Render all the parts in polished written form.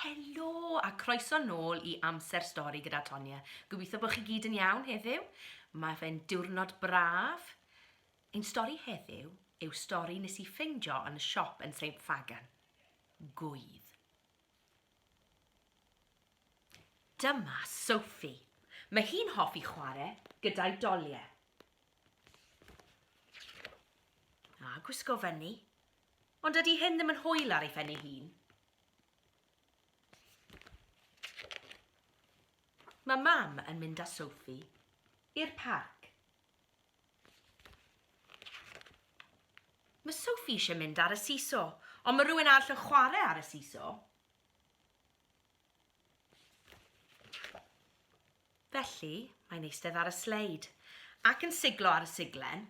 Helo a croeso nôl i Amser Stori gyda Tonia. Gobeithio bod chi gyd yn iawn heddiw. Mae fe'n diwrnod braf. Ein stori heddiw yw stori nes i ffeindio yn y siop yn St Ffagan. Gwydd. Dyma Sophie. Mae hi'n hoffi chwarae gyda'i doliau. A gwisgo fyny. Ond dydy hyn ddim yn hwyl ar ei phen ei hun. Mae mam yn mynd â Sophie i'r parc. Mae Sophie eisiau mynd ar y seesaw, ond mae rhywun arall yn chwarae ar y seesaw. Felly, mae'n eistedd ar y sleid ac yn siglo ar y siglen.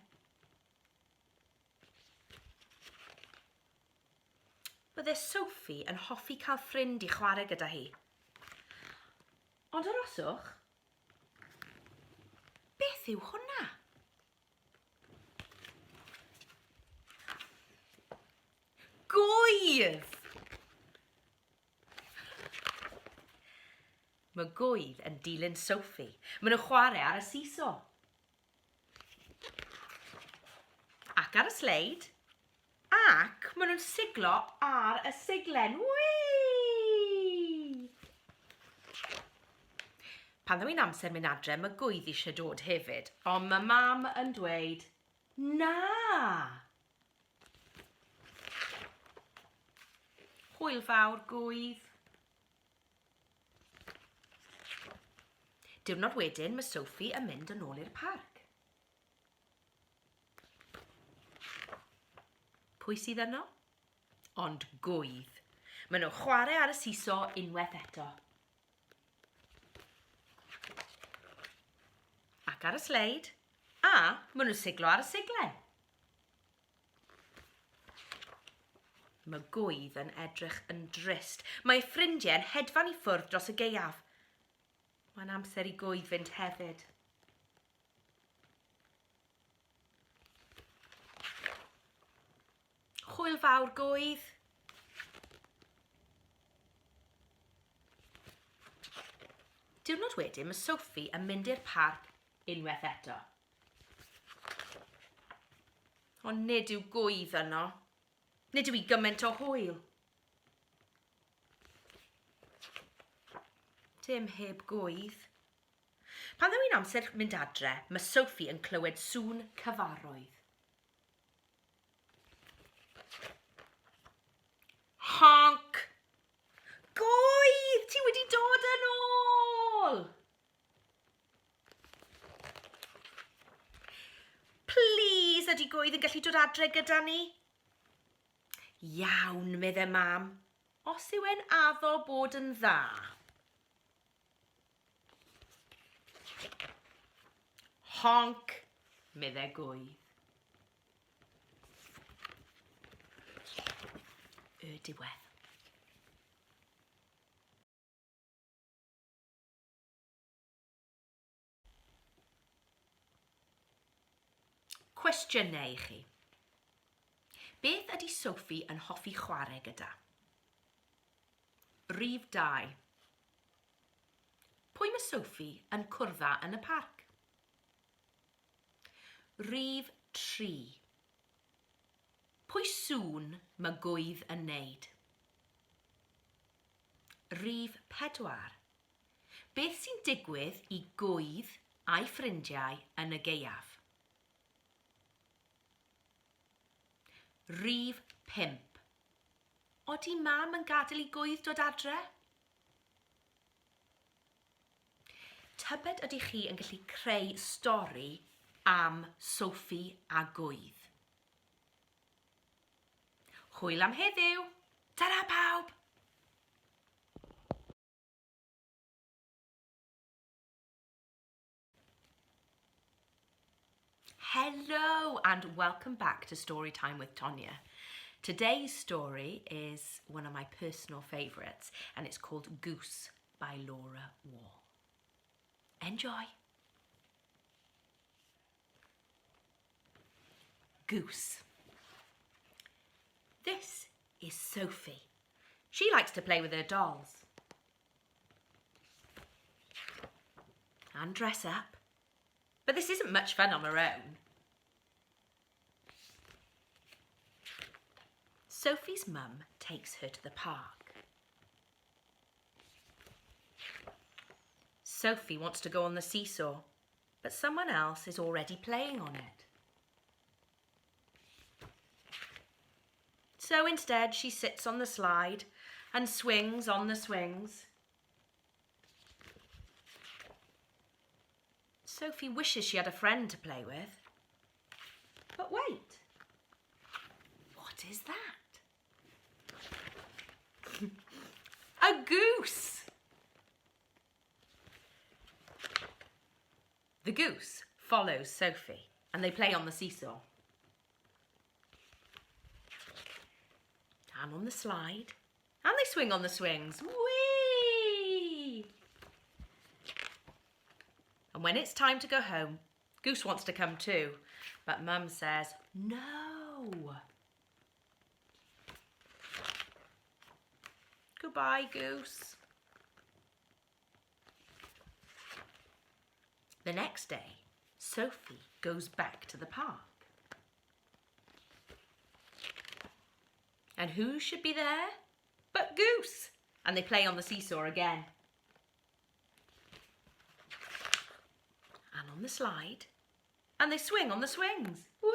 Bydde Sophie yn hoffi cael ffrind i chwarae gyda hi. Ond aroswch. Beth yw hwnna? Gwydd! Mae gwydd yn dilyn Sophie. Maen nhw'n chwarae ar y seesaw. Ac ar y sleid. Ac maen nhw'n siglo ar y siglen. Whee! Pan ddaw hi'n amser mynd adre, mae gwydd eisiau dod hefyd. Ond mae mam yn dweud, na! Hwyl fawr, gwydd. Diwrnod wedyn, mae Sophie yn mynd yn ôl i'r parc. Pwy sydd yno? Ond gwydd. Maen nhw'n chwarae ar y siso unwaith eto. Ac ar y sleid, a maen nhw'n siglo ar y siglen. Mae Gwydd yn edrych yn drist. Mae ei ffrindiau yn hedfan i ffwrdd dros y gaeaf. Mae'n amser i Gwydd fynd hefyd. Hwyl fawr, Gwydd! Diwrnod wedyn, mae Sophie yn mynd i'r parc unwaith eto. Ond nid yw gwydd yno. Nid yw i gymaint o hwyl. Dim heb gwydd. Pan ddaw hi'n amser mynd adre, mae Sophie yn clywed sŵn cyfarwydd. Honk! Gwydd! Ti wedi dod yn ôl! Plîs, ydy Gwydd yn gallu dod adre gyda ni? Iawn, medde mam, os yw e'n addo bod yn dda. Honc, medde Gwydd. Y diwedd. Cwestiynau i chi. Beth ydy Sophie yn hoffi chwarae gyda? Rhif 2. Pwy mae Sophie yn cwrdd â yn y parc? Rhif 3. Pwy sŵn mae gwydd yn neud? Rhif 4. Beth sy'n digwydd i Gwydd a'i ffrindiau yn y gaeaf? Rhif 5. Odi mam yn gadael i Gwydd dod adre? Tybed ydych chi yn gallu creu stori am Sophie a Gwydd? Hwyl am heddiw! Tara pawb! Hello and welcome back to Storytime with Tonya. Today's story is one of my personal favourites and it's called Goose by Laura Wall. Enjoy! Goose. This is Sophie. She likes to play with her dolls. And dress up. But this isn't much fun on her own. Sophie's mum takes her to the park. Sophie wants to go on the seesaw, but someone else is already playing on it. So instead, she sits on the slide and swings on the swings. Sophie wishes she had a friend to play with. But wait, what is that? a goose! The goose follows Sophie and they play on the seesaw. And on the slide. And they swing on the swings. Whee! And when it's time to go home, Goose wants to come too. But Mum says, no. Goodbye, Goose. The next day, Sophie goes back to the park. And who should be there but Goose? And they play on the seesaw again. And on the slide. And they swing on the swings. Whee!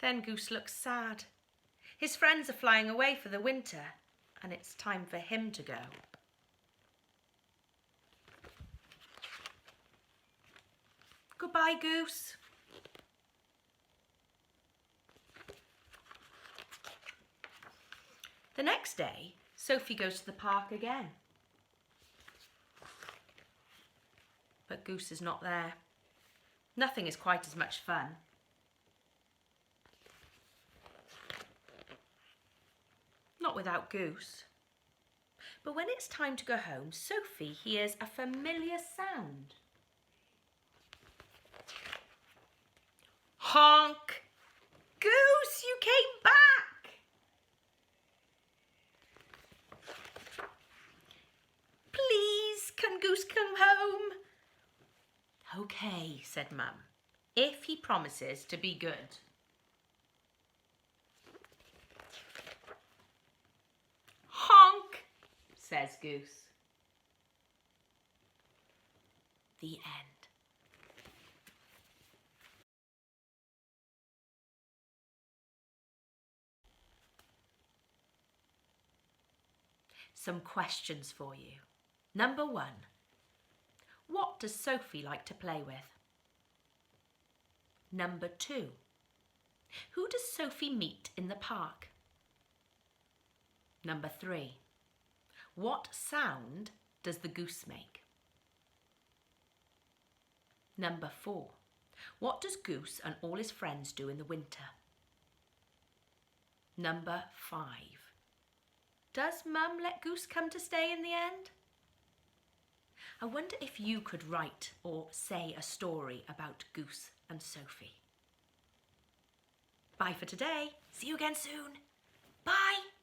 Then Goose looks sad. His friends are flying away for the winter, and it's time for him to go. Goodbye, Goose. The next day, Sophie goes to the park again. But Goose is not there. Nothing is quite as much fun. Not without Goose. But when it's time to go home, Sophie hears a familiar sound. Honk! Goose, you came back! Please, can Goose come home? Okay, said Mum, if he promises to be good. Honk, says Goose. The end. Some questions for you. Number one, what does Sophie like to play with? Number two, who does Sophie meet in the park? Number three, what sound does the goose make? Number four, what does Goose and all his friends do in the winter? Number five, does Mum let Goose come to stay in the end? I wonder if you could write or say a story about Goose and Sophie. Bye for today. See you again soon. Bye.